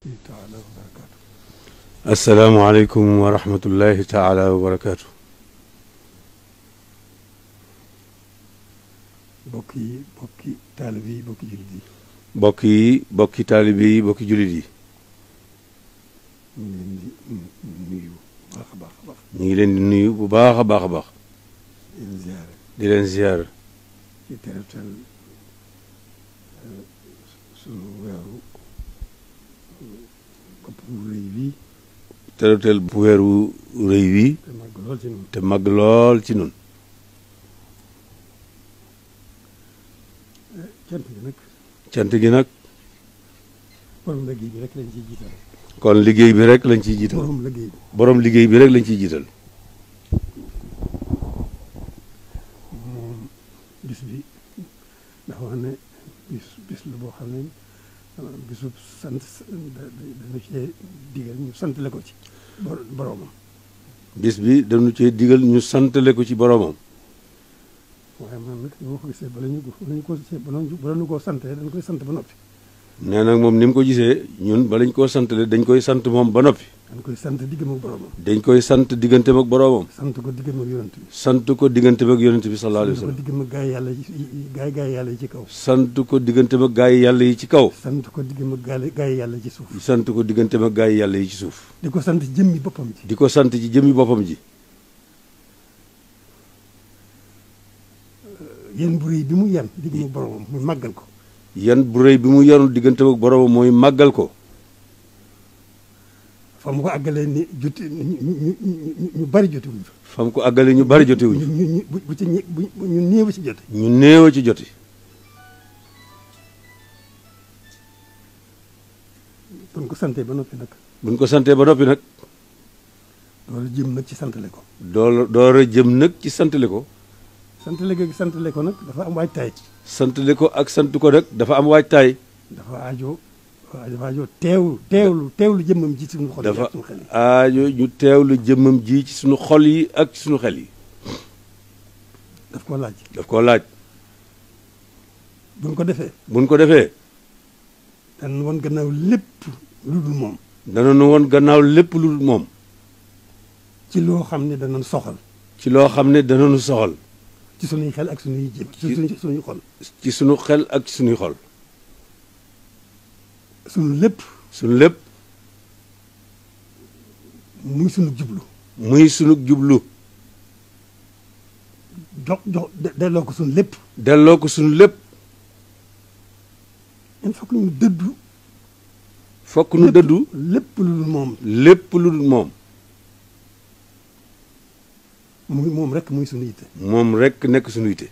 taala wa barakaatu. asalaamaaleykum wa rahmatullahi taala wa barakaatu. bokki taalib yi bokki jullit yi. bokki taalib yi bokki jullit yi. ñu ngi leen di nuyu bu baax a baax a baax. ñu ngi leen di nuyu bu baax a baax a baax. di leen ziare. di leen ziar. ci terutal sunu weeru bopp bu rëy bii. terutal bu weeru rëy wi. te màgg lool ci ñun. te màgg lool ci nun. cant gi nag. cant gi nag. borom liggéey bi rek lañ ciy jiital. kon liggéey bi rek lañ ciy jiital. borom liggéey bi. borom liggéey bi rek lañ ciy jiital. moom bis bi dafa wax ne bis la boo xam ne bisu sant dañu cee digal ñu santale ko ci boromam. bis bi dañu cee digal ñu santale ko ci boromam. waaye man nag ni ma ko gisee bala ñu koo santee dañ koy sant ba noppi. nee nag moom ni mu ko gisee ñun balañ koo santale dañ koy sant moom ba noppi. dañ koy sant diggam ak boromam. dañ koy sant digganteem ak boromam. sant ko diggam ak yonent bi. sant ko digganteem ak yonent bi sallallahu alayhi wa sant ko sallam. diggam ak gaay yàlla yi ci kaw. sant ko digganteem ak gaay yàlla yi ci kaw. sant ko diggam ak gaay yàlla yi ci suuf. sant ko digganteem ak gaay yàlla yi ci suuf. di ko sant jëmmi boppam ji. di ko sant ci jëmmi boppam ji. yéen bu rëy bi mu yan diggam ak boromam muy màggal ko. yan bu rëy bi mu yanul digganteem ak boromam mooy màggal ko. fa mu ko àggalee ni jotti ñu bari jotiwuñ fa. fam ko àggale ñu bari jotewuñ. ñu néew ci jote. ñu néew ci joti. buñ ko santee ba noppi nag. buñ ko santee ba noppi nag. loolu jëm nag ci santale ko. door a jëm nag ci santale ko. santale ko nag dafa am waajtaay. santale ko ak sant ko nag dafa am waajtaay. dafa aajo teewlu jëmmam ji ci suñu xol yi dafa ak suñu xel yi. aajo ñu teewlu jëmmam ji ci suñu xol yi ak ci suñu xel yi. daf ko laaj. daf koo laaj. buñ ko defee. buñ ko defee. dañ woon gannaaw lépp lu dul moom. dana nu woon gannaaw lépp lu dul moom. ci loo xam ne danañ soxal. ci loo xam ne dana nu soxal. ci suñuy xel ak suñuy jëm. ci suñuy xol. ci suñu xel ak ci suñuy xol. suñu lépp. suñu lépp. muy suñu jublu. muy suñu jublu. delloo ko suñu lépp. delloo ko suñu lépp. il faut que ñu dëddu. fokk nu dëddu. lépp lu dul moom. lépp lu dul moom. moom rek muy suñu yitte. moom rek nekk suñu yitte.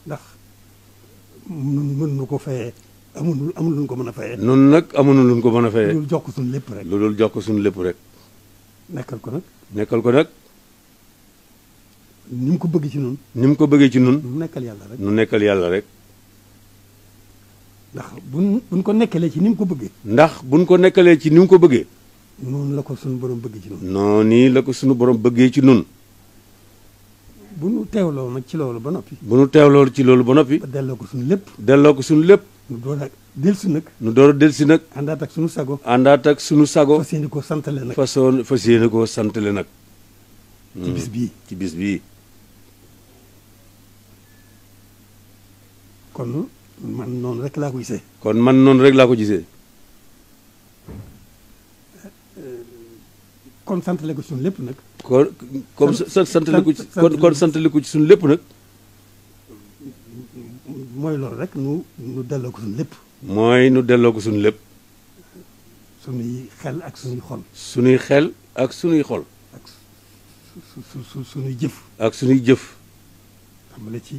ndax mën nu ko fayee amul luñ ko mën a fayee. noonu nag amuñu luñ ko mën a fayee. loolu jox ko suñu lépp rek. lu dul jox ko suñu lépp rek. nekkal ko nag. nekkal ko nag. ni mu ko bëgg ci nun ni mu ko bëggee ci nun nu nekkal yàlla rek. nu nekkal yàlla rek. ndax buñ ko nekkalee ci ni mu ko bëggee. ndax buñ ko nekkalee ci ni mu ko bëggee. noonu la ko suñu borom bëgg ci nun noonu la ko suñu borom bëggee ci nun bu nu teewloo nag ci loolu ba noppi. bu nu teewloo ci loolu ba noppi. ba delloo ko suñu lépp. delloo ko suñu lépp. nu door a dellusi nag. nu door a dellusi nag. àndaat ak suñu sago. àndaat ak suñu sago. fas yéene koo santale nag. fas yéene koo santale nag. ci bis bii. ci bis bii. kon man noonu rek laa ko gisee. kon man noonu rek laa ko gisee. kon santale ko suñu lépp nag. kon comme santale ko ci kon santale ko ci suñu lépp nag. mooy loolu rek nu delloo ko suñu lépp. mooy nu delloo ko suñu lépp. suñuy xel ak suñuy xol. suñuy xel ak suñuy xol. ak suñuy jëf. ak suñuy jëf. xamale ci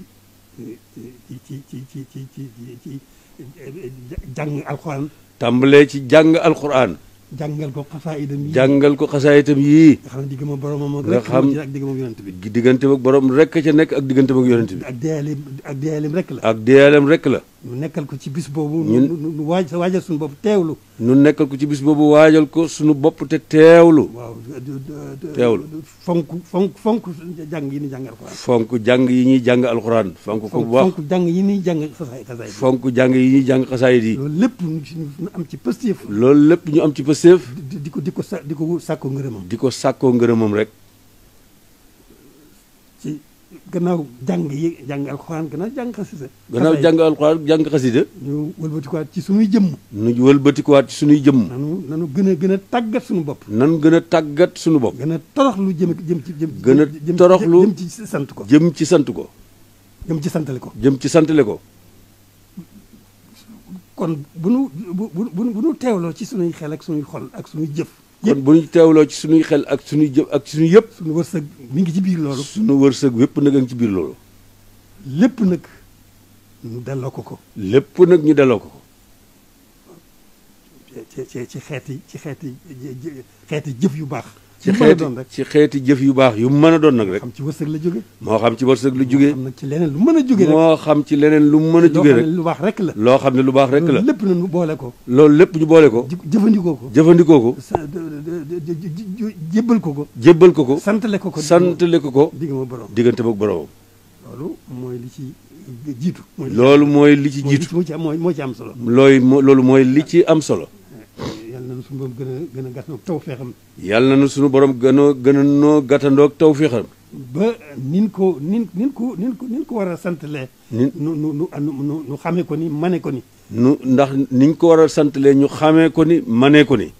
jàng alxuraan. tàmbalee ci jàng alxuraan. jàngal ko xasaayidam yii. jàngal ko xasaayitam yii. nga xam ne diggam ak boromam nga xam ak diggam ak yonent bi. diggante ak borom rek ca nekk ak diggante ak yonent bi. ak deyaaleem rek la. ak deyaaleem rek la. ñu nekkal ko ci bis boobu. ñun nu waajal suñu bopp teewlu. ñu nekkal ko ci bis boobu waajal ko suñu bopp te teewlu. waaw teewlu fonk jàng yi ñuy jàng alxuraan. fonk jàng yi ñuy jàng alxuraan. fonk ko bu baax fonk jàng yi ñuy jàng xasaay. fonk jàng yi ñuy jàng xasaayid yi. loolu lépp ñu am ci pësteef. loolu lépp ñu am ci pësteef. di ko sàkkoo ngërëmam. di ko sàkkoo ngërëmam rek. ci gannaaw jàng alxuraan gannaaw jàng xasida. gannaaw jàng alxuraan jàng xasida. ñu wëlbatikuwaat ci sunuy jëmm. ñu wëlbatikuwaat ci sunuy jëmm. nanu gën a tàggat suñu bopp. nan gën a tàggat suñu bopp. gën a toroxlu jëm ci gën a toroxlu jëm ci sant ko. jëm ci sant ko. jëm ci santale ko. jëm ci santale ko. kon bu nu teewloo ci sunuy xel ak sunuy xol ak sunuy jëf. kon bu ñu teewloo ci sunuy xel ak sunuy jëf ak sunuy yëpp. sunu wërsëg mi ngi ci biir loolu. sunu wërsëg wépp nag a ngi ci biir loolu. lépp nag ñu delloo ko. lépp nag ñu delloo ko. ci xeeti jëf yu baax. ci xeeti jëf yu baax yu mën a doon nag rek. xam ci wërsëg la jóge. moo xam ci wërsëg lu jóge. moo xam ci leneen lu mën a jóge rek. moo xam ci leneen lu mën a jóge rek. lu baax rek la. loo xam ne lu baax rek la. lépp na ñu boole ko. loolu lépp ñu boole ko. jëfandikoo ko. jébbal ko ko. santale ko. diggante ak boroomam. loolu mooy li ci jiitu. loolu mooy li ci jiitu. moo ci am solo. loolu mooy li ci am solo. yàlla na suñu borom gën a gàttandoog tawfeexam. yàlla na suñu borom gën a noo gàttandoog tawfeexam. ba nin ko war a santalee. nu xamee ko ni mane ko ni. ndax niñ ko war a santalee ñu xamee ko ni manee ko ni.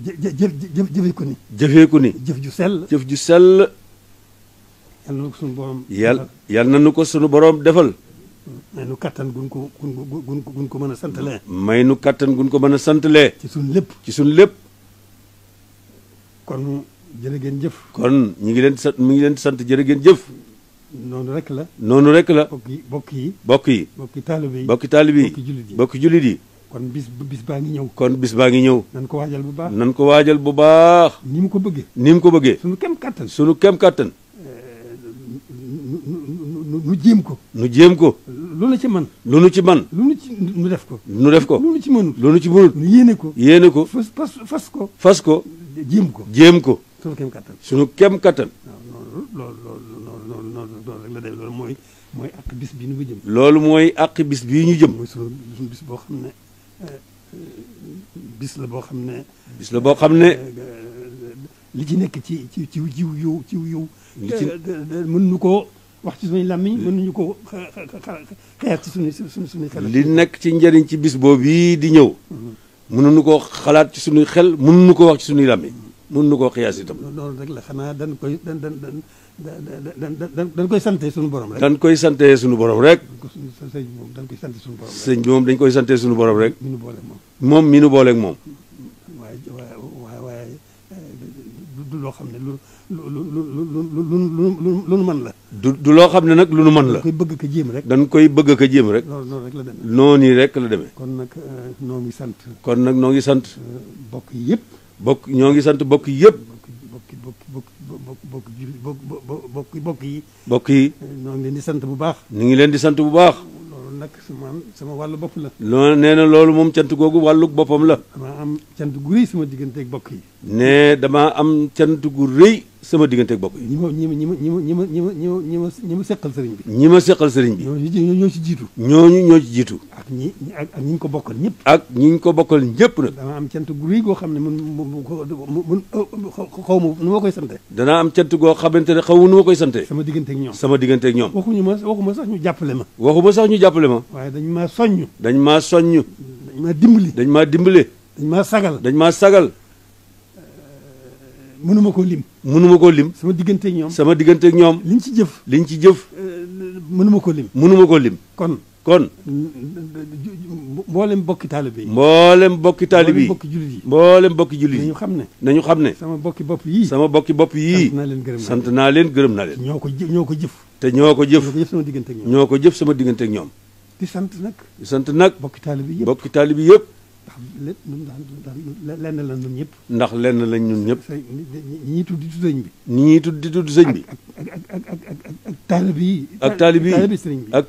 jëfee ko ni. jëfee ko ni. jëf ju sell. jëf ju sell. yàlla na ko suñu borom. yàlla na nu ko suñu borom defal. may nu kattan gun ko mën a santalee. may nu kattan gun ko mën a santalee. ci suñ lépp. kon jërë ngeen jëf. kon ñu ngi leen sant mi ngi leen sant jërë ngeen jëf. noonu rek la. noonu rek la. bokki taalibe yi. bokki jullit yi. kon bis baa ngi ñëw. nan ko waajal bu baax. ni mu ko bëggee. sunu kem kattan. nu jéem ko. lu nu ci man. nu def ko. lu nu ci mënul. nu yéene ko. fas ko. jéem ko. sunu kem kattan. loolu rek la dem loolu mooy àq bis bii ñu jëm. loolu mooy àq bis bii ñu jëm. mooy sunu bis boo xam ne bis la boo xam ne. li ci nekk ci yiw. mën nu koo wax ci suñuy làmmiñ mën nañu ko xeer ci suñuy xel. li nekk ci njëriñ ci bis boobu bii di ñëw. mënuñu koo xalaat ci suñuy xel mënuñu ko wax ci suñuy làmmiñ mënuñu koo xiyaas itam. loolu rek la xanaa dañ koy sante suñu borom rek. dañ koy sante suñu borom rek. sëñ bi moom dañ koy sante suñu borom rek. sëñ bi moom dañ koy sante suñu borom rek. mi nu booleeg moom. waaye du loo xam ne lu nu mën la. du loo xam ne nag lu nu mën la. dañ koy bëgg ka jéem rek. dañ koy bëgg ka jéem rek. noonu rek la demee. noonu rek la demee. kon nag noo ngi sant. bokk yëpp. ñoo ngi sant bokk yëpp. bokk yi. ñoo ngi leen di sant bu baax. ñu ngi leen di sant bu baax. loolu nag sama wàllu bopp la. loolu nee na loolu moom cant googu wàllu boppam la. damaa am cant gu rëy sama digganteeg bokk yi. ne damaa am cant gu rëy sama digganteeg bokk yi. ñi ma seqal sëriñ bi. ñi ma seqal sëriñ bi. ñoo ci jiitu. ñoo ci jiitu. ak ñi ñu ko bokkal ñëpp. ak ñi ñu ko bokkal ñëpp nag. damaa am cant gu rëy goo xam ne xaw ma nu ma koy sante. danaa am cant goo xamante ne xaw ma nu ma koy sante. sama digganteeg ñoom. waxuma sax ñu jàppale ma. waaye dañ maa soññ. dañ maa dimbali. dañ maa sagal. mënuma koo lim. sama digganteeg ñoom. liñ ci jëf. mënuma koo lim. kon. mboolem bokki taalibe yi. mboolem bokki jullit yi. nañu xam ne. sama bokki bopp yii. sant naa leen gërëm naa leen. ñoo ko jëf. te ñoo ko jëf. ñoo ko jëf sama digganteeg ñoom. di sant nag. bokki taalibe yi yëpp. ndax lenn la ñun ñëpp. ndax lenn lañ ñun ñëpp. ñi ñuy tudd di tudd sëñ bi. ñi ñuy tudd di tudd sëñ bi. ak taalibe yi. ak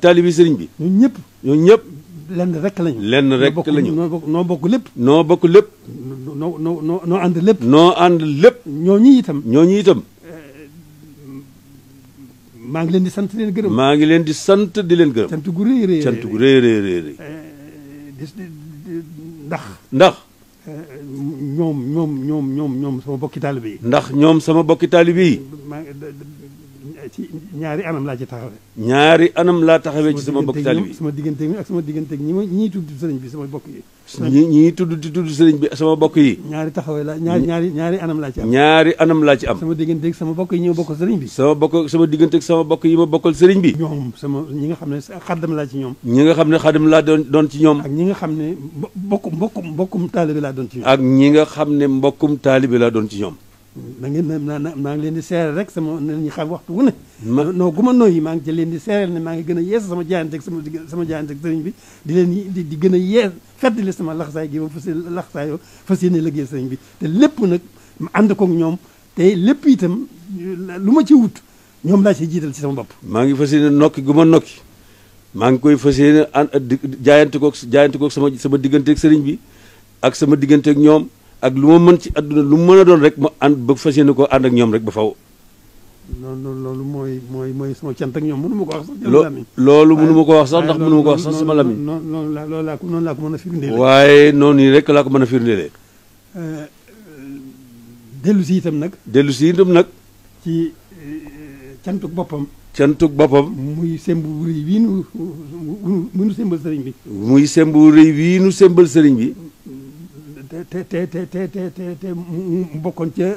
taalibe yi sëriñ bi. ñun ñëpp. lenn rek lañu. lenn rek lañu. noo bokk lépp. noo bokk lépp. noo ànd lépp. noo ànd lépp. ñooñu itam. ñooñu itam. maa ngi leen di sant di leen gërëm. maa ngi leen di sant di leen gërëm. sant gu rëy rëy sant gu rëy rëy rëy. ndax. ñoom sama bokki taalibe yi. ndax ñoom sama bokki taalibe yi. ci ñaari anam laa ci taxawee. ñaari anam laa taxawee ci sama bokki taalibe yi. sama digganteeg ak sama digganteeg ñi tudd sëriñ bi sama bokk yi. ñi tudd sëriñ bi sama bokk yi. ñaari taxawee la ñaari anam laa ci am. ñaari anam laa ci am. sama digganteeg sama bokk yi ñi ma bokkal sëriñ bi. sama digganteeg sama bokk yi ma bokkal sëriñ bi. ñoom ñi nga xam ne xaddam laa ci ñoom. ñi nga xam ne xaddam laa doon ci ñoom. ak ñi nga xam ne mbokkum taalibe laa doon ci ñoom. ak ñi nga xam ne mbokkum taalibe laa doon ci ñoom. da ngeen maa ngi leen di seeral rek ñu xam waxtu wu ne. noo gu ma nooyi maa ngi ci leen di seeral ne maa ngi gën a yees sama jaayanteeg sama jaayanteeg sëriñ bi di leen di gën a yees feddali sama laxsaay gi ma fas yéene liggéey sëriñ bi te lépp nag ma ànd koog ñoom te lépp itam lu ma ci wut ñoom laa ci jiital ci sama bopp. maa ngi fas yéene nokki gu ma nokki maa ngi koy fas yéene jaayante koog sama digganteeg sëriñ bi ak sama digganteeg ñoom. ak lu ma mën ci àdduna lu mu mën a doon rek ma ànd ba fas yéene koo ànd ak ñoom rek ba faw. loolu mooy sama cant ak ñoom mënu ma ko wax sax. loolu mënu ma ko wax sax ndax mënu ma ko wax sax sama lamiñ. noonu laa ko mën a firndeelee. waaye noonu yi rek laa ko mën a firndeelee. dellu si itam nag. ci cantuk boppam. cantuk boppam. muy semb bu rëy wii nu sembal sëriñ bi. muy semb bu rëy wii nu sembal sëriñ bi. te mu bokkoon ca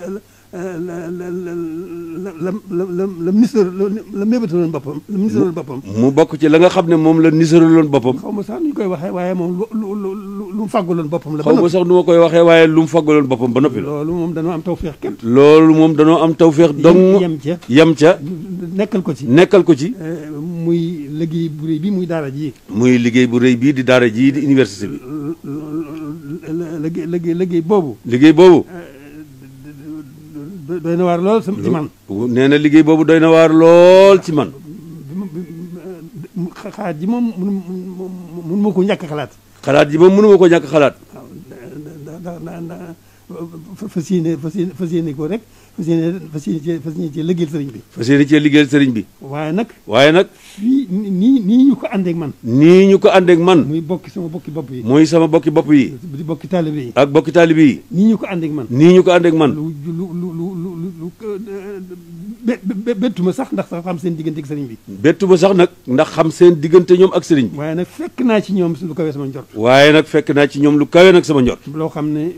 la mébétaloon boppam la nisaraloon boppam. mu bokk ci la nga xam ne moom la nisaraloon boppam. xaw ma sax nu ñu koy waxee waaye moom lu mu faggaloon boppam la. xaw ma sax nu ma koy waxee waaye lu mu faggaloon boppam ba noppi la. loolu moom danoo am tawféex képp. loolu moom danoo am tawféex dong. yem ca nekkal ko ci. muy liggéey bu rëy bii muy daara ji. muy liggéey bu rëy bii di daara ji di université bi. liggéey boobu. doy na waar lool ci man. nee na liggéey boobu doy na waar lool ci man. xalaat ji moom mënu ma ko ñàkk xalaat. xalaat ji moom mënu ma ko ñàkk xalaat. waaw fas yéene ko rek fas yéene cee liggéeyal sëriñ bi. fas yéene cee liggéeyal sëriñ bi. waaye nag. fii nii ñu ko àndeek man. nii ñu ko àndeek man. muy sama bokki bopp yi. muy sama bokki bopp yi. di bokki taalibe yi. ak bokki taalibe yi. nii ñu ko àndeek man. nii ñu ko àndeek man. bettu ma sax ndax xam seen diggante ak sëriñ bi. bettu ma sax nag ndax xam seen diggante ñoom ak sëriñ bi. waaye nag fekk naa ci ñoom lu kawe sama njort. waaye nag fekk naa ci ñoom lu kawe nag sama njort. loo xam ne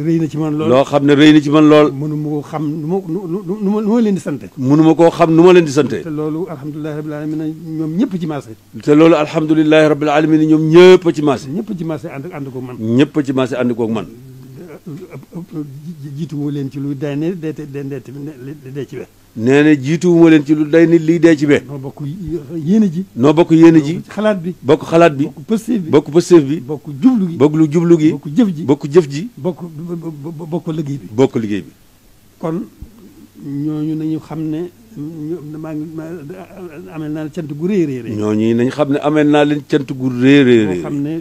rëy na ci man lool. loo xam ne rëy na ci man lool. mënu ma koo xam nu ma leen di sante. mënu ma koo xam nu ma leen di sante. te loolu alhamdulilah rabbil alamin ñoom ñëpp ci maase. te loolu alhamdulilah rabbil alamin ñoom ñëpp ci maase. ñëpp ci maase ànd koog man. ñëpp ci maase ànd koog man. jiituwuma leen ci lu day ne dee ci we. nee na jiituwuma leen ci lu day ni lii dee ci we. noo bokk yéene ji. noo bokk yéene ji. xalaat bi. bokk xalaat bi. bokk pësteef bi. bokk pësteef bi. bokk jublu gi. bokk lu jublu gi. bokk jëf ji. bokk jëf ji. bokk liggéey bi. bokk liggéey bi. kon ñooñu nañu xam ne maa ngi amel naa leen cant gu rëy rëy. ñooñu nañu xam ne amel naa leen cant gu rëy rëy. moo xam ne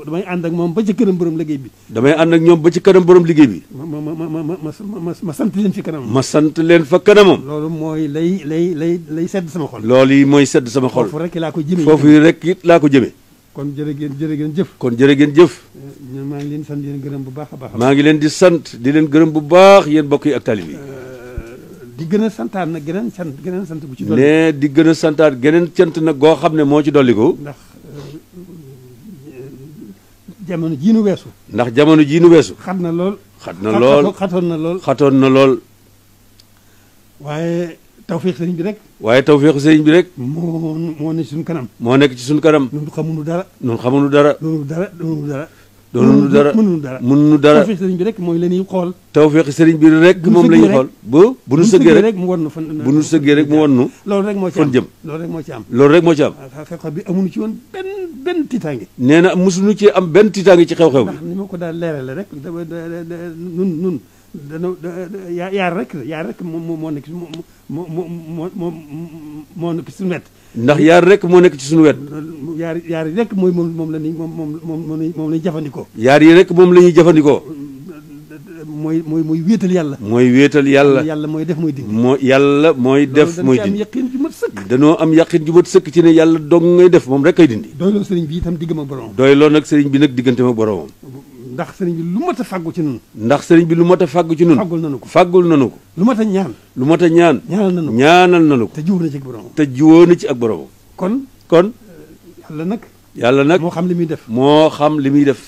damay ànd ak moom ba ci kanam borom liggéey bi. damay ànd ak ñoom ba ci kanam borom liggéey bi. ma sant leen fi kanamam. ma sant leen fa kanamam. loolu mooy lay sedd sama xol. loolu yi mooy sedd sama xol. foofu rek laa ko jëmee. foofu rek it laa ko jëmee. kon jërë ngeen jëf. kon jërë ngeen jëf. maa ngi leen di sant di leen gërëm bu baax a baax. maa ngi leen di sant di leen gërëm bu baax yéen mbokk yi ak talib yi. di gën a santaat nag geneen sant bu ci dolli. ne di gën a santaat geneen cant nag goo xam ne moo ci dolliku. ndax jamono jii nu weesu. ndax jamono jii nu weesu. xat na lool. xatoon na lool. waaye tawfeex sëriñ bi rek. waaye tawfeexu sëriñ bi rek. moo nekk ci suñu kanam. moo nekk ci suñu kanam. ñun xamuñu dara. mënuñu dara. tawfeex sëriñ bi rek mooy la ñuy xool. tawfeex sëriñ bi rek moom la ñuy xool. bu nu sëggee rek mu won nu fan. bu nu sëggee rek mu won nu. loolu rek moo ci am fan jëm. loolu rek moo ci am. loolu rek moo ci am. xew-xew bi amuñu ci woon benn tiitaange. nee na mosuñu ci am benn tiitaange ci xew-xew bi. ndax ni ma ko daal leerale rek nun yaar rek moo nekk moo nekk suñu wet. ndax yaar rek moo nekk ci suñu wet. yaar yi rek mooy moom la ñuy moom la ñuy jëfandikoo. yaar yi rek moom la ñuy jëfandikoo. mooy wéetal yàlla. mooy wéetal yàlla. yàlla mooy def mooy dindi. yàlla mooy def mooy dindi. am yaqin ju mat sëkk. danoo am yaqin ju mat sëkk ci ne yàlla dong ngay def moom rek kay dindi. doyloo sëriñ bi itam diggam ak boromam. doyloo nag sëriñ bi nag diggante ak boromam. ndax sëriñ bi lu mat a fàggu ci nun. ndax sëriñ bi lu mat a fàggu ci nun. fàggul nanu ko fàggul nanu ko. lu mat a ñaan. lu mat a ñaan. ñaanal nanu ko te jiwoo na ci ak boromam. te jiwoo na ci ak boromam. kon yàlla nag moo xam li muy def. moo xam li muy def.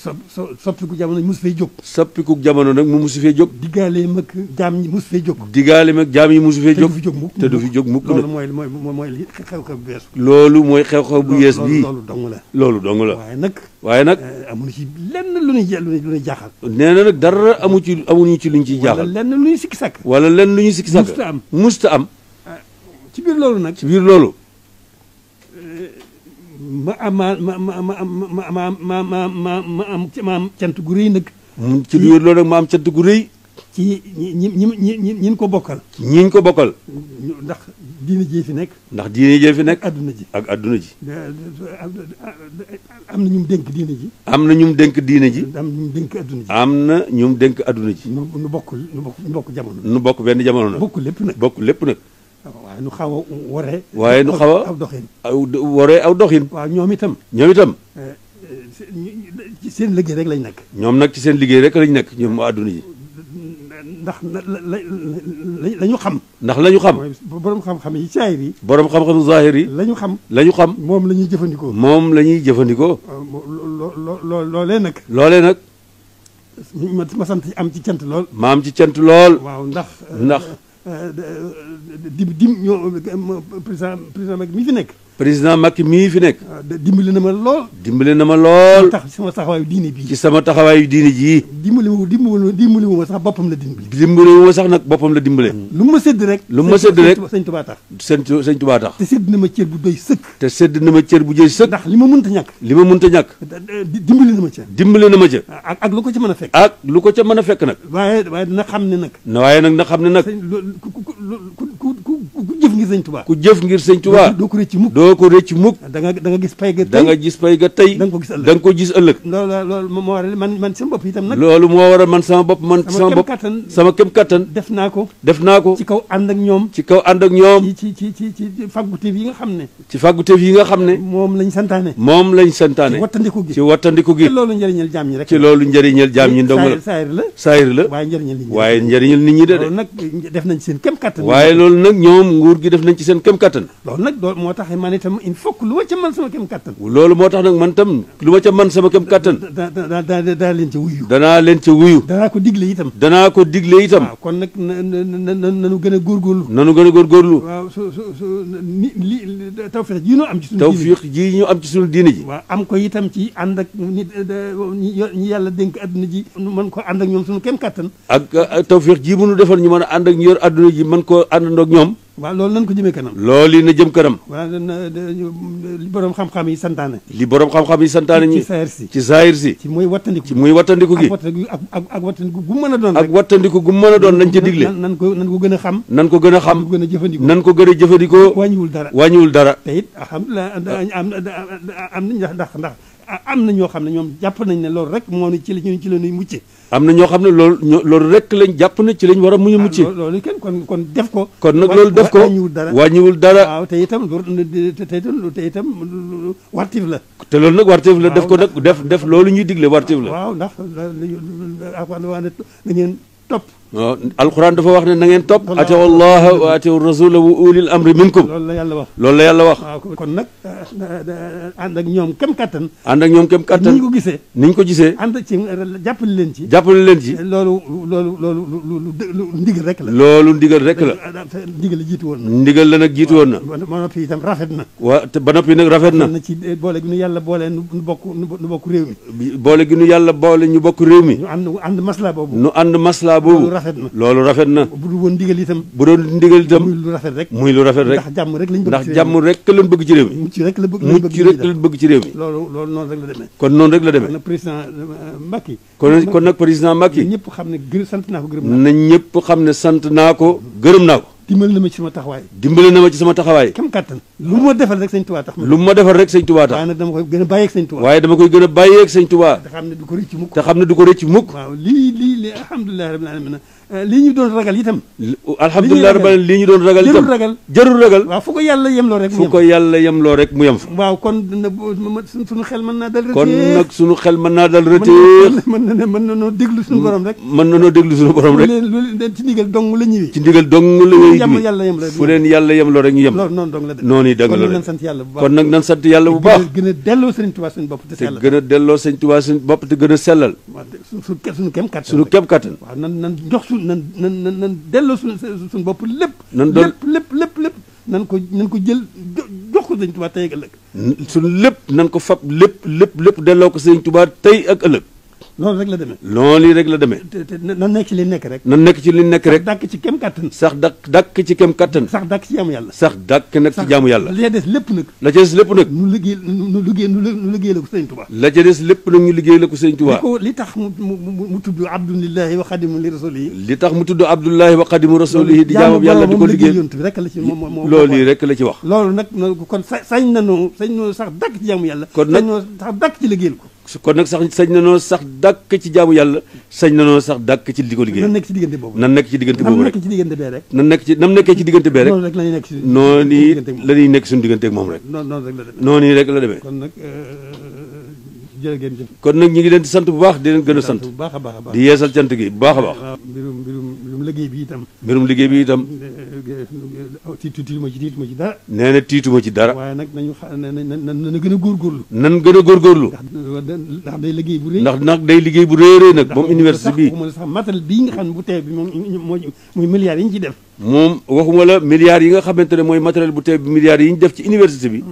soppiku jamono mosu fay jóg. soppiku jamono nag mu mosu fee jóg. diggaaleem ak jaam ñi mosu fay jóg. diggaaleem ak jaam yi mosu fee jóg. te du fi jóg mukk nag. loolu mooy xew-xew bu yees. loolu mooy xew-xew bu yees bii. loolu dong la. waaye nag. amuñu ci lenn lu ñuy jaaxal. nee na nag dara amuñu ci luñ ciy jaaxal. wala lenn lu ñuy sikki sàkk. wala lenn lu ñuy sikki sàkk. musta am. ci biir loolu nag. ci biir loolu. ma am cant gu rëy nag. ci biir loolu nag ma am cant gu rëy. ci ñin ko bokkal. ñiñ ko bokkal. ndax diine jee fi nekk. ndax diine jee fi nekk. adduna ji ak adduna ji. am na ñu dénk diine ji. am na ñu dénk diine ji. am ñu dénk adduna ji. am na ñu dénk adduna ji. nu bokk jamono. nu bokk benn jamono nag. bokk lépp nag. bokk lépp nag. waaye nu xaw a waree. waaye nu xaw a aw doxin. waree aw doxin. waaw ñoom itam. ci seen liggéey rek lañ nekk. ñoom nag ci seen liggéey rek lañ nekk ñoom adduna ji. ndax la ñu xam. ndax la ñu xam. borom xam-xam yi saahir yi. borom xam-xam zahir yi. la ñu xam. la ñu xam. moom la ñuy jëfandikoo. moom la ñuy jëfandikoo. loolee nag. loolee nag. ma sant am ci cant lool. ma am ci cant lool. waaw ndax. président Macky mii fi nekk. président Macky mii fi nekk. dimbali na ma lool. dimbali na ma lool. tax sama taxawaayu diine bii. ci sama taxawaayu diine jii. dimbali wu ma sax boppam la dimbali. dimbali wu ma sax nag boppam la dimbale. lu ma sédd rek. sëñ Tuubaa tax. sëñ Tuubaa tax. te sédd na ma cër bu doy sëkk. te sédd na ma cër bu doy sëkk. ndax li ma mënta ñàkk. dimbali na ma ca. dimbali na ma ca. ak lu ko ca mën a fekk. ak lu ko ca mën a fekk nag. waaye na xam ne nag. waaye nag na xam ne nag. ku jëf ngir sëñ Tuubaa. ku jëf ngir sëñ Tuubaa. doo ko rëcc mukk. doo ko rëcc mukk. da nga gis pay ga tey. da nga gis pay ga tey. da nga ko gis ëllëg. da nga ko gis ëllëg. loolu moo waral man sama bopp itam nag. loolu moo waral man sama bopp sama kem kattan. def naa ko. ci kaw ànd ak ñoom. ci fàgguteef yi nga xam ne. ci fàgguteef yi nga xam ne. moom lañ santaane. ci wattandiku gi. ci loolu njëriñal jaam ñi rek. ci loolu njëriñal jaam ñi ndong la. saayir la. waaye njëriñal nit ñi de. loolu nag def nañ seen kem kattan. waaye loolu nag ñoom nguur gi def nañ ci seen kem kattan. loolu nag moo tax man itam il faut que lu ma ca mën sama kem kattan. loolu moo tax nag man tam lu ma ca mën sama kem kattan. danaa leen ca wuyu. danaa ko digle itam. waaw kon nag nanu gën a góorgóorlu. waaw tawfiix ji ñu am ci suñu diine ji. waaw am ko itam ci ànd ak nit ñi yàlla dénk adduna ji mën ko ànd ak ñoom suñu kem kattan. ak tawfiix ji bu ñu defal ñu mën a ànd ak ñu yor adduna ji mën koo àndandoo ak ñoom. waaw loolu nañ ko jëmee kanam. loolu yi na jëm kanam. waaw li borom xam-xam yi santaane. ci saayir si. ci muy wattandiku. gi. ak wattandiku gu mën a doon rek. ak wattandiku gu mën a doon lañ ca digle. nan ko gën a xam. nan ko gën a xam. nan ko gën a jëfandikoo. wàññiwul dara. te it alhamdulilah am na ndax am na ñoo xam ne ñoom jàpp nañ ne loolu rek moo ci la ñuy mucce. am na ñoo xam ne loolu rek lañ jàpp ne ci lañ war a muñu mucce. loolu kenn kon def ko. kon nag loolu def ko wàññiwul dara. waaw te itam wartif la. te loolu nag wartif la. def ko nag def loolu ñuy digle wartif la. waaw ndax na ngeen topp. waaw alquran dafa wax ne na ngeen topp. atiu allaha wa atiu rasula wa ulil amri minkum. loolu la yàlla wax. waaw kon nag ànd ak ñoom kem kattan. ni ñu ko gisee. ànd ci jàppale leen ci. loolu ndigal rek la. ndigal la jiitu woon na. ndigal la nag jiitu woon na. ba noppi itam rafet na. ba noppi nag rafet na. ci boole gi nu yàlla boole nu bokk réew mi. boole gi nu yàlla boole ñu bokk réew mi. ñu ànd maslaa boobu. loolu rafet na. bu dul woon ndigal itam. muy lu rafet rek. ndax jàmm rek lañ bëgg ci réew mi. mucc rek lañ bëgg ci réew mi. loolu noonu rek la demee. kon noonu rek la demee. nag président Macky. kon nag président Macky. ñëpp xam ne sant naa ko gërëm naa ko. na ñëpp xam ne sant naa ko gërëm naa ko. dimbali na ma ci sama taxawaay. dimbali na ma ci sama taxawaay. kem kattan lu ma defal rek sëñ Tuubaa tax. lu ma defal rek sëñ Tuubaa tax. waaye nag dama koy gën a bàyyeeg sëñ Tuubaa. waaye dama koy gën a bàyyeeg sëñ Tuubaa. te xam ne du ko rëcc mukk. te xam ne du ko rëcc mukk. waaw lii alhamdulilah rabbil alamin lii ñu doon ragal itam. alhamdulilah rabbil alamin lii ñu doon ragal itam. jarul ragal. waaw fu ko yàlla yemloo rek. fu ko yàlla yemloo rek mu yem fa. waaw kon suñu xel mën naa dal rëteex. kon nag suñu xel mën naa dal rëteex. mën na noo déglu suñu borom rek. mën na noo déglu suñu borom rek. loolu ci ndigal dong la ñëwee. ci ndigal dong la ñuy yem yàlla yem la fu leen yàlla yemloo rek ñu yem. loolu noonu dong la def. noonu yi dëgg la kon nag nan sant yàlla bu baax. kon nag nan sant yàlla bu baax. gën a delloo sëriñ Tuubaa suñu bopp te sellal. te gën a delloo sëriñ Tuubaa suñu bopp te gën a sellal. suñu kem kattan. suñu kem kattan. waaw nan jox nan delloo suñu bopp lépp. nan doon lépp nan ko jël jox ko sëriñ Tuubaa tey ak ëllëg. suñu lépp nan ko fab lépp delloo ko sëriñ Tuubaa tey ak ëllëg. loolu rek la demee. loolu rek la demee. te nan nekk ci li nekk rek. nan nekk ci li nekk rek. sax dàkk ci kem kattan. sax dàkk ci kem kattan. sax dàkk ci jaamu yàlla. sax dàkk nag ci jaamu yàlla. la ca des lépp nag. la ca des lépp nag. nu liggéey la ko sëriñ Tuubaa. la ca des lépp nag ñu liggéey la ko sëriñ Tuubaa. li tax mu tudd abdulillahi wa xadimu li rasulihi. li tax mu tudd abdullahi wa xadimu rasulihi di jaamu yàlla di ko liggéey. loolu yi rek la ci wax. loolu nag kon sañ nañoo sax dàkk ci jaamu yàlla. kon nag sax dàkk ci liggéeyal ko. kon nag sañ nanoo sax dàkk ci jaamu yàlla sañ nanoo sax dàkk ci di ko liggéey. nan nekk ci diggante boobu. nan nekk ci diggante boobu rek. nan nekk ci diggante bee rek. nam nekkee ci diggante bee rek. noonu rek la ñuy nekk ci noonu la ñuy nekk suñu diggante ak moom rek. noonu rek la demee. noonu rek la demee. kon nag jërë ngeen jëf. kon nag ñu ngi leen di sant bu baax di leen gën a sant. bu baax a baax a baax di yeesal cant gi bu baax a baax. mbirum liggéey bi itam. mbirum liggéey bi itam. tiituma ci dara. nee na tiituma ci dara. waaye nag nañu nan gën a góorgóorlu. nan gën a góorgóorlu. ndax day liggéey bu rëy. ndax day liggéey bu rëy nag moom université bi. waxuma la sax matériel bii nga xam ne bu teew bi moom muy milliards yi ñu ci def. moom waxuma la milliards yi nga xamante ne mooy matériel bu teew bi milliards yi ñu def ci université bi.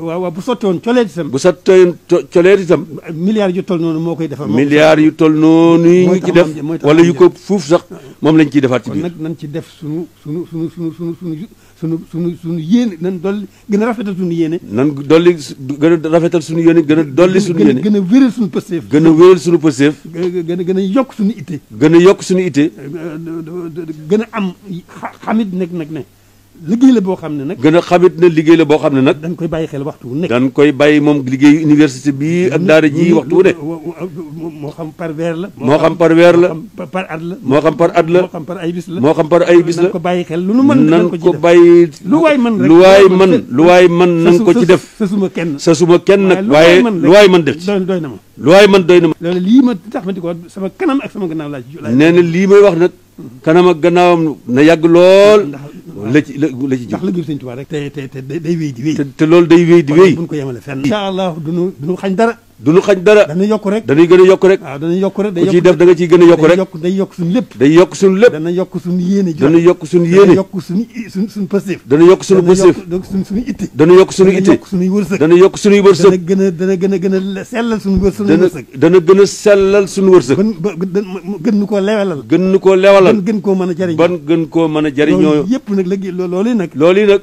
waaw bu sotti woon coleet itam. bu sotti woon coleet itam. milliards yu toll noonu moo koy defar. milliards yu toll noonu yi ñu ci def wala yu ko fuuf sax moom lañ ciy defaat ci biir. kon nag nañ ci def sunu yéene nan dolli gën a rafetal sunu yéene. nan dolli gën a rafetal sunu yéene gën a dolli sunu yéene. gën a wéral sunu pësteef. gën a wéral sunu pësteef. gën a yokk sunu itte. gën a yokk sunu itte. gën a am xamit nag ne. liggéey la boo xam ne nag. gën a xamit na liggéey la boo xam ne nag. dañ koy bàyyi xel waxtu wu nekk. dañ koy bàyyi moom liggéeyu université bii ak daara ji waxtu wu ne. moo xam par weer la. moo xam par weer la. moo xam par at la. moo xam par at la. moo xam par ay bis la. moo xam par ay bis la. nañ ko bàyyi xel lu nu mën nan ko bàyyi. lu waay mën rek lu waay mën nañ ko ci def. sa suma kenn nag waaye lu waay mën def ci. doy na ma. lu waay mën doy na ma. loolu lii ma tax ma di ko sama kanam ak sama gannaaw laa ci. nee na lii may wax nag. kanam ak gannaawam na yàgg lool. la ci ji ndax liggéey sëñ Tuubaa rek te day wéy di wéy. te loolu day wéy di wéy. buñ ko yemale fenn. incha allah duñu xañ dara. duñu xañ dara. dañuy yokk rek. dañuy gën a yokk rek. waaw dañuy yokk rek. ku ciy def da nga ciy gën a yokk rek. day yokk suñu lépp. day yokk suñu lépp. dana yokk suñu yéene. dana yokk suñu yéene. dana yokk suñu pësteef. dana yokk suñu pësteef. suñu itte. dana yokk suñu itte. dana yokk suñuy wërsëg. dana yokk suñuy wërsëg. dana gën a sellal suñu wërsëg. dana gën a sellal suñu wërsëg. gën nu koo lewalal. gën nu koo lewalal. gën koo mën a jariñ. ban gën koo mën a jariñoo. loolu yëpp nag loolu nag. loolu nag.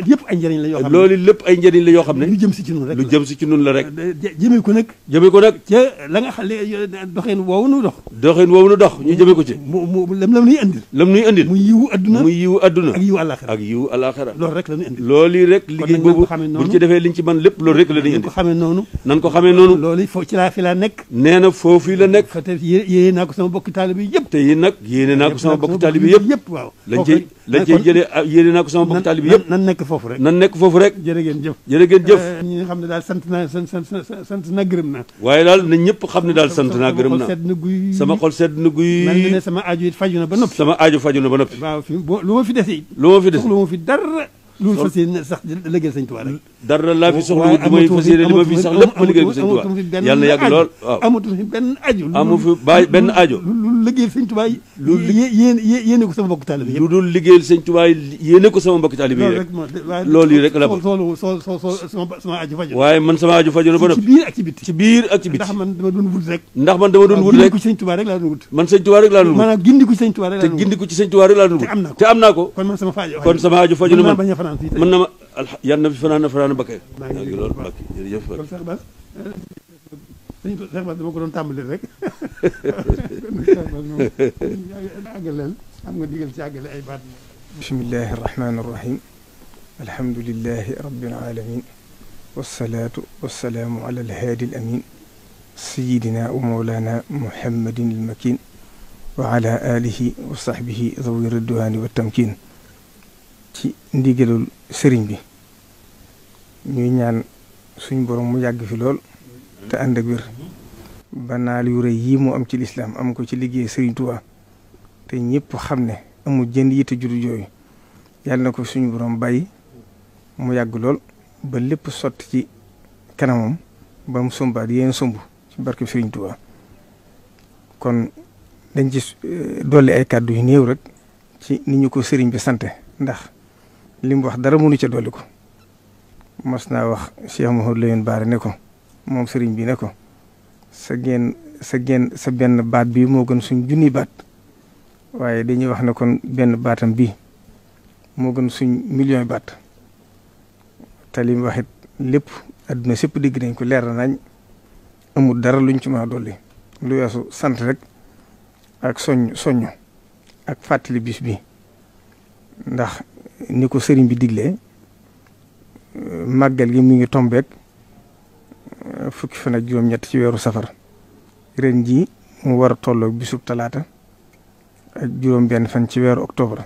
yëpp ay njëriñ la yoo xam ne. loolu lépp ay njëriñ la yoo xam ne. lu jëm si ci nun rek lu jëm si ci nun la rek. jëmee ko nag. jëmee ko nag. ca la nga xam ne doxin woowu nu dox. doxin woowu nu dox ñu jëmee ko ci. lam nuy andil. lam nuy andil. muy yiwu adduna. muy yiwu adduna. ak yiwu àllaaxira. ak yiwu àllaaxira. loolu rek la ñuy andil. loolu rek liggéey boobu buñ ci defee liñ ci man lépp loolu rek la ñuy nan indi. ko xamee noonu. nan ko xamee noonu. loolu fi laa nekk. nee na foofu la nekk. fa te yéene naa ko sama bokki taalibe yi yëpp. te yi nag yéene naa ko sama bokki taalibe yi yëpp. waaw lañ cay jëlee yéene naa ko sama bokki taalibe yi yëpp. nan nekk foofu rek. nan nekk foofu rek. jërë ngeen jëf. jërë ngeen jëf. ñi nga xam ne daal sant naa gërëm naa. waaye daal na ñëpp xam ne daal sant naa gërëm naa. sama xol sedd na guy. mel na ne sama aajo it faju na ba noppi. sama aajo faju na ba noppi. waaw lu ma fi dese. lu ma fi dese soxla ma fi dara. lu fas yéene sax liggéeyal sëñ Tuubaa rek. dara laa fi soxla wut may fas yéene li ma fi sax lépp ma liggéeyal ko sëñ Tuubaa yàlla na yàgg lool waaw amatu fi benn aajo. amu fi benn aajo. lu liggéeyal sëñ Tuubaa yéene ko sama mbokk taalibe yëpp. lu dul liggéeyal sëñ Tuubaa yéene ko sama mbokk taalibe yi rek. loolu yi rek la ko. sama aajo faju. waaye man sama aajo faju na ba noppi. ci biir ak ci bitti. ci biir ak ci bitti. ndax man dama doon wut rek. rek. ko sëñ Tuubaa rek laa doon wut. man sëñ Tuubaa rek laa doon wut. maanaam gindiku sëñ Tuubaa rek laa doon wut. te gindiku ci sëñ Tuubaa rek laa doon wut. te am naa ko. kon man sama aajo faju na man bañ a fanaan fii tey. mën na ma yàlla na fi fanaan bakkee. maa ngi loolu Mbacke jërëjëf kon Cheikh Bass Cheikh Bass dama ko doon tàmbali rek àggaleel am nga digal ci àggale ay baat bismillahi irrahmani irrahim alhamdulilahi rabbil alamin wassalaatu wassalaamu ala alhaadi al amin sayidina wa mawlana muhammadin al makin wa ala alihi wa sahbihi zawi ridwaani wa tamkin ci ndigalul sëriñ bi ñuy ñaan suñ borom mu yàgg fi lool te ànd ak wér ba naal yu rëy yii mu am ci lislaam am ko ci liggéey sëriñ Tuubaa te ñëpp xam ne amul jënd yitte juddu jooyu yàlla na ko suñu borom bàyyi mu yàgg lool ba lépp sotti ci kanamam ba mu sombaat yéen somb ci barke sëriñ Tuubaa kon dañ ci dolli ay kàddu yu néew rek ci ni ñu ko sëriñ bi sante ndax li mu wax dara mënu ca dolli ko mas naa wax Cheikh Mouhamadou Lamine Bara ne ko moom sëriñ bi ne ko sa benn baat bi moo gën suñ junni baat waaye dañuy wax ne kon benn baatam bii moo gën suñ million baat te li mu wax it lépp adduna sépp dégg nañ ko leer nañ amul dara luñ ci mën a dolli lu weesu sant rek ak soññ ak fàttali bis bi ndax ni ko sëriñ bi diglee màggal gi mi ngi tombeek fukki fan ak juróom-ñett ci weeru safar ren jii mu war a tolloog bisub talaata ak juróom-benn fan ci weeru octobre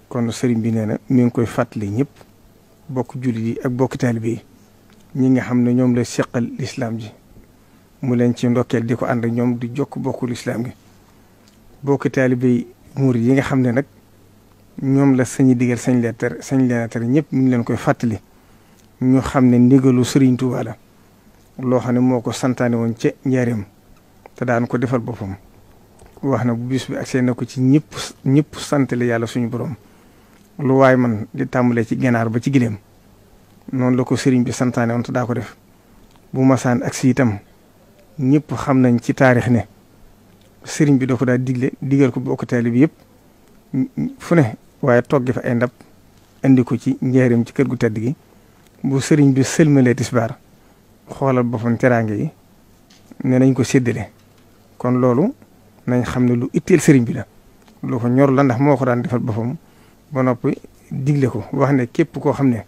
kon sëriñ bi nee na mi ngi koy fàttali ñëpp bokk jullit yi ak bokk taalibe yi ñi nga xam ne ñoom la seqal lislaam ji mu leen ci ndokkeel di ko ànd ak ñoom di jokk bokku lislaam gi bokk taalibe yi muur yi nga xam ne nag ñoom la sañi digal sañ leen a tere ñëpp mi ngi leen koy fàttali ñu xam ne ndigalu sëriñ Tuubaa la loo xam ne moo ko santaane woon ca njaareem te daan ko defal boppam wax na bu bis bi agsee na ko ci ñëpp santale yàlla suñu borom lu waay man di tàmbalee ci ganaar ba ci gileem noonu la ko sëriñ bi santaane woon te daa ko def bu masaan agsi itam ñëpp xam nañ ci taarix ne sëriñ bi da ko daa digal ko bokk taalibe bi yëpp fu ne waaye togge fa ay ndab indi ko ci njaareem ci kër gu tedd gi bu sëriñ bi sëlmalee tisbaar xoolal boppam teraange yi ne nañ ko séddale kon loolu nañ xam ne lu itteel sëriñ bi la lu ko ñor la ndax moo ko daan defal boppam ba noppi digle ko wax ne képp koo xam ne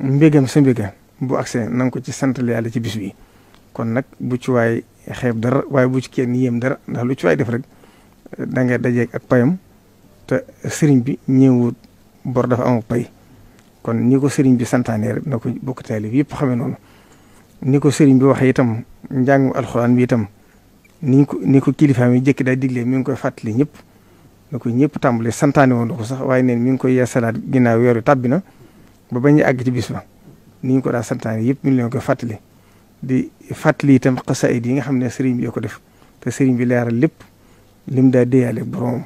mbégam sa mbéga bu agsee na nga ko ci santal yàlla ci bis bi kon nag bu ci waay xeeb dara waaye bu ci kenn yéem dara ndax lu ci waay def rek da ngay dajeeg ak payam te sëriñ bi ñëwut bor dafa am pay kon ni ko sëriñ bi santaane rek na ko bokk taalibe bi yëpp xamee noonu ni ko sëriñ bi waxee itam njàngum alxuraan bi itam ni ko kilifaam yi jëkk day diglee mi ngi koy fàttali ñëpp na ko ñëpp tàmbale santaane woon na ko sax waaye neen mi ngi koy yeesalaat ginnaaw weeru tàbbi na ba bañ a àgg ci bis ba ni ñu ko daa santaane yëpp mi ngi leen koy fàttali di fàttali itam xasaayid yi nga xam ne sëriñ bi yoo ko def te sëriñ bi leeral lépp lim daa déyaale boromam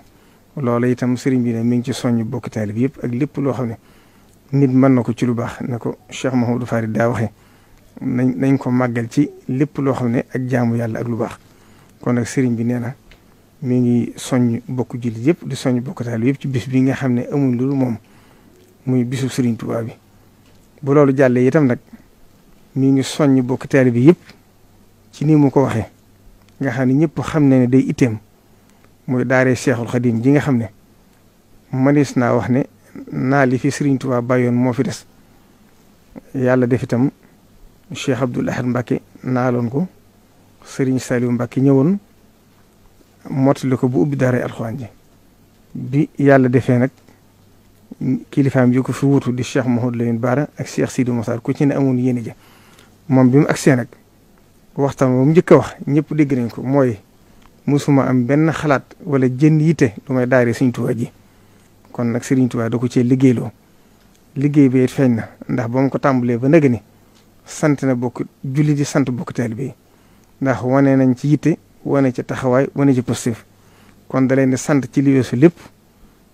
loola itam sëriñ bi ne mi ngi ci soññ bokk taalibe bi yëpp ak lépp loo xam ne nit mën na ko ci lu baax na ko Cheikh Mouhamadou Farid daa waxee nañ ko màggal ci lépp loo xam ne ak jaamu yàlla ak lu baax kon nag sëriñ bi nee na mi ngi soññ bokk jullit yëpp di soññ bokk taalibe yëpp ci bis bi nga xam ne amul lu moom muy bisu sëriñ Tuubaa bi bu loolu jàllee itam nag mi ngi soññ bokk taalibe bi yëpp ci ni mu ko waxee nga xam ne ñëpp xam ne day itteem muy daaree Seexul Xadiim ji nga xam ne manis naa wax ne naa li fi sëriñ Tuubaa bàyyoon moo fi des yàlla def itam Cheikh Abdoul Ahad Mbacké naaloon ko sëriñ Saliou Mbacké ñëwoon mottali ko bu ubbi daaree alxuraan ji bi yàlla defee nag kilifaam yi ko fi wutu di Cheikh Mouhamadou Lamine Bara ak Cheikh Sidi Moussa ku ci ne amoon yéene ja moom bi mu agsee nag waxtaan moom njëkk a wax ñëpp dégg nañ ko mooy musuma am benn xalaat wala jën yitte lu may daaree Sëriñ Tuubaa ji kon nag Sëriñ Tuubaa da ko cee liggéeyloo liggéey bi it feeñ na ndax ba mu ko tàmbalee ba nëgë ni sant na bokk julli di sant bokk taalibe yi ndax wane nañ ci yitte wane ci taxawaay wane ci positif kon da leen di sant ci li weesu lépp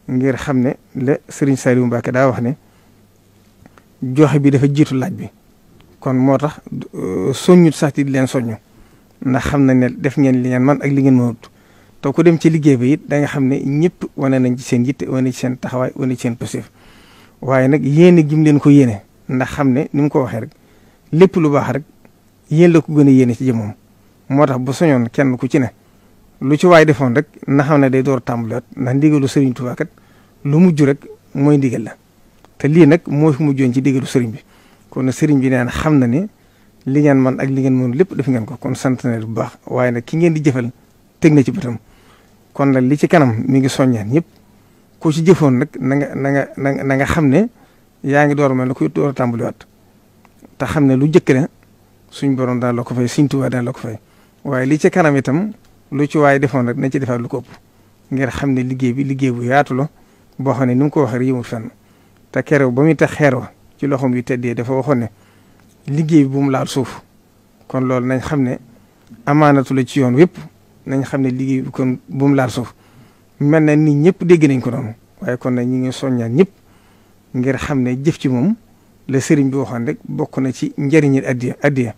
ngir xam ne la Serigne Saliou Mbacké daa wax ne joxe bi dafa jiitu laaj bi kon moo tax soññut sax di leen soññu ndax xam nañ ne def ngeen li ngeen man ak li ngeen mënut te ku dem ci liggéey bi it da nga xam ne ñëpp wane nañ ci seen yitte wane ci seen taxawaay wane ci seen positif waaye nag yéene gim leen ko yéene ndax xam ne ni mu ko waxee rek lépp lu baax rek yéen la ko gën a yéene ci jëmmam moo tax bu soñoon kenn ku ci ne lu ci waay defoon rek na xam ne day door a tàmbaliwaat ndax ndigalu Serigne Touba kat lu mujj rek mooy ndigal la te lii nag moo fi mujjoon ci digalu sëriñ bi kon sëriñ bi neen xam na ne li ngeen man ak li ngeen mën lépp def ngeen ko kon sant na bu baax waaye nag ki ngeen di jëfal teg na ci bëtam kon nag li ci kanam mi ngi soññaan ñëpp ku ci jëfoon nag na nga xam ne yaa ngi door mel ne kuy door a tàmbaliwaat te xam ne lu jëkk la suñ borom daan la ko fay Sëriñ Tuubaa daan la ko fay waaye li ci kanam itam lu ci waaye defoon rek nañ ci defaat lu ko ëpp ngir xam ne liggéey bi liggéey bu yaatu la boo xam ne ni mu ko waxee yëmul fenn te keroog ba muy tax xeer wa ci loxoom yu teddee dafa waxoon ne liggéey bi bu mu laal suuf kon loolu nañ xam ne amaanatu la ci yoon wépp nañ xam ne liggéey bi kon bu mu laal suuf mel na nit ñëpp dégg nañ ko noonu waaye kon nag ñi ngi soññaan ñëpp ngir xam ne jëf ci moom la sëriñ bi waxoon rek bokk na ci njëriñi addiya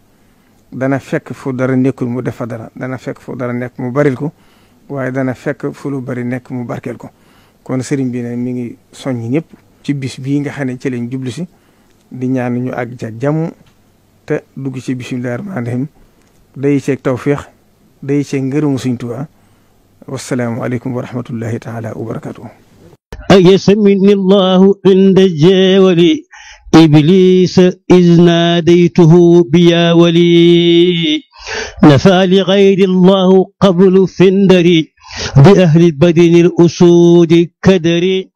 dana fekk fu dara nekkul mu def fa dara dana fekk fu dara nekk mu baril ko waaye dana fekk fu lu bari nekk mu barkeel ko kon sëriñ bi ne mi ngi soññi ñëpp ci bis bii nga xam ne ci lañ jublu si di ñaan ñu àgg ca jàmm te dugg ci bismillaahi rahmaani rahiim day ceeg tawféex day ceeg ngërëmu Sëriñ Tuubaa wassalaamu aleykum wa rahmatullahi taala wa barakatuh أيسمني الله عند الجاول إبليس إذ ناديته بيا ولي نفى لغير الله قبل فندري بأهل بدن الأسود كدري